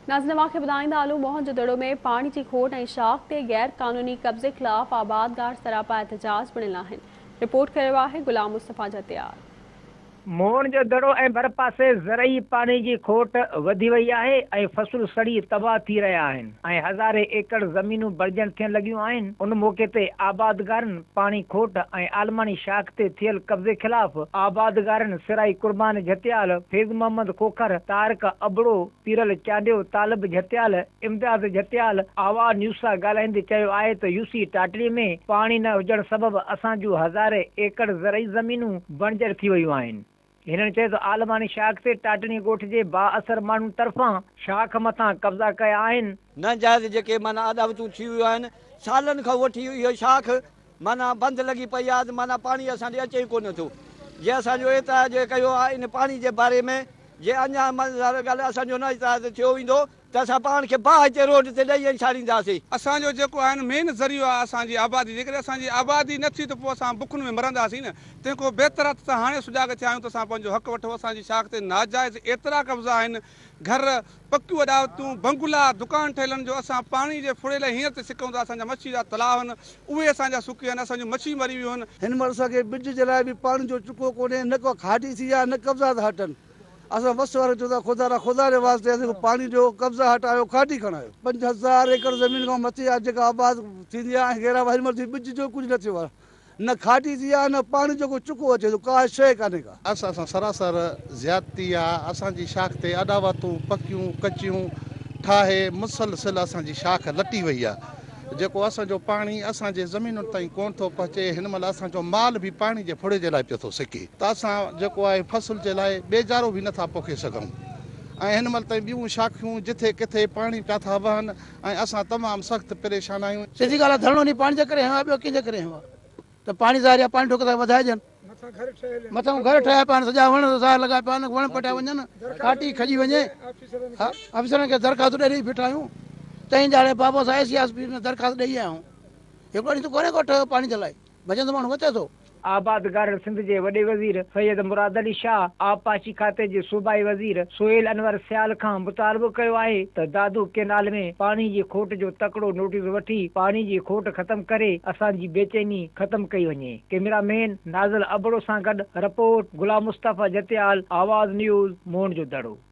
ناظرين اوهان کي ٻڌائيندا هلون موهن جو دڙو ۾ پاڻي جي کوٽ ۽ شاخ تي غير قانوني قبضي خلاف آبادگار سراپا احتجاج بڻيل آهن رپورٽ ڪري رهيو آهي غلام مصطفيٰ جتيال. موهن جو دڙو ۽ ڀرپاسي زرعي پاڻي جي کوٽ وڌي وئي آهي ۽ فصل سڙي تباهه ٿي رهيا آهن ۽ هزارين ايڪڙ زمينون بڻجڻ ٿيڻ لڳيون آهن. ان موقعي تي آبادگارن پاڻي کوٽ ۽ عالماڻي شاخ تي ٿيل قبضي خلاف آبادگارن سرائي قربان جهتيال، فيض محمد کوکر، طارق ابڙو، پيرل چانڊيو، طالب جهتيال، امداد جهتيال آواز نيوز سان ڳالهائيندي چيو آهي ته يوسي ٽاٽڙي ۾ پاڻي نه هجڻ سبب اسان جون هزارين ايڪڙ زرعي زمينون بڻجر ٿي ويون آهن. هنن چيو ته عالماڻي شاخ تي ٽاٽڻي ڳوٺ جي بااثر ماڻهن طرفان شاخ مٿان قبضا ڪيا آهن. ناجائز جيڪي معنيٰ اڏاوتون ٿي ويون آهن سالن کان وٺي اهو شاخ معنيٰ بند لڳي پئي آهي ته معنيٰ پاڻي اسان ڏي اچي ئي ڪونه ٿو جي اسان جو احتجاج ڪيو آهي ان پاڻي جي باري ۾ جي اڃا ڳالهه اسان جو نه احتجاج ٿيو ويندو ته اسان پاڻ کي باهه تي روڊ تي ڏئي ۽ ساڙينداسين. اسان جو جيڪو آهي نه مين ذريعو آهي اسان جي آبادي جيڪڏهن اسان جي آبادي نه ٿي ته پوء اسان بکن ۾ مرنداسين نه تنهن کان بهتر آهي ته اسان هاڻي سجاڳ ٿيا آهيون ته اسان پنهنجو حق وٺون اسان جي شاخ تي ناجائز ايترا قبضا آهن گهر پڪيون اڏاوتون بنگلا دڪان ٺهيل آهن جو اسان پاڻي جي ڦڙي لاء هينئر ته سڪون ٿا اسان جا مڇي جا تلاء آهن اهي اسان جا سڪي ويا آهن اسان جون مڇيون مري ويون آهن. هن مهل اسان کي ٻج جي لاء به پاڻي جو چڪو ڪونهي نه ڪا کاٽي ٿي آهي نه قبضا ٿا هٽن. اسان وس وارن چئون ٿا خدا را خدا جي واسطي اسان کان پاڻي ڏيو، قبضا هٽايو، کاٽي کڻايو. 5000 ايڪڙ زمين کان مٿي آهي جيڪا آباد ٿيندي آهي ۽ غير آباد هن مهل تائين ٻج جو ڪجهه نه ٿيو آهي نه کاٽي ٿي آهي نه پاڻي جو ڪو چڪو اچي ٿو ڪا شيء ڪانهي ڪا. اسان سان سراسر زيادتي آ، اسان جي شاخ تي اڏاوتون پڪيون ڪچيون ٺاهي مسلسل اسان جي شاخ لٽي وئي آ. جيڪو اسان جو پاڻي اسان جي زمينن تائين ڪونه ٿو پهچي، هن مهل اسان جو مال به پاڻي جي ڦڙي جي لاء پيو ٿو سڪي ته اسان جيڪو آهي فصل جي لاء ٻيجارو به نٿا پوکي سگهون ۽ هن مهل تائين ٻيون شاخيون جٿي ڪٿي پاڻي پيا ٿا وهن ۽ اسان تمام سخت پريشان آهيون. سڌي ڳالهه آهي ڌرڻو ني پاڻي جي ڪري هنيو آهي ٻيو ڪنهن جي ڪري هنيو آهي ته پاڻي ظاهر آهي پاڻي ٺوڪ ٿا وڌائجن. مٿان گهر ٺهيا پيا آهن سڄا وڻ ظاهر لڳا پيا آهن وڻ پٽيا وڃن کاٽي کڄي وڃي آفيسرن کي درخواست ڏئي ڏئي بيٺا آهيون چئين ڄاڻي بابا سان اي سي آفيس ۾ درخواست ڏئي آيا آهيون هڪڙو ڏينهن ته ڪونهي ڪو ٺهيو پاڻي جي لاء ڀڄندو ماڻهو وتي ٿو. آبادگارن سنڌ جي وڏي وزير سيد مراد علي شاهه، آبپاشي کاتي جي صوبائي وزير سهيل انور سيال کان مطالبو ڪيو آهي ته دادو ڪينال ۾ پاڻي جي کوٽ جو تڪڙو نوٽيس وٺي پاڻي جي کوٽ ختم ڪري اسان جي بيچيني ختم ڪئي وڃي. ڪئميرا مين نازل ابڙو سان گڏ رپورٽ غلام مصطفيٰ جتيال، آواز نيوز، موهن جو دڙو.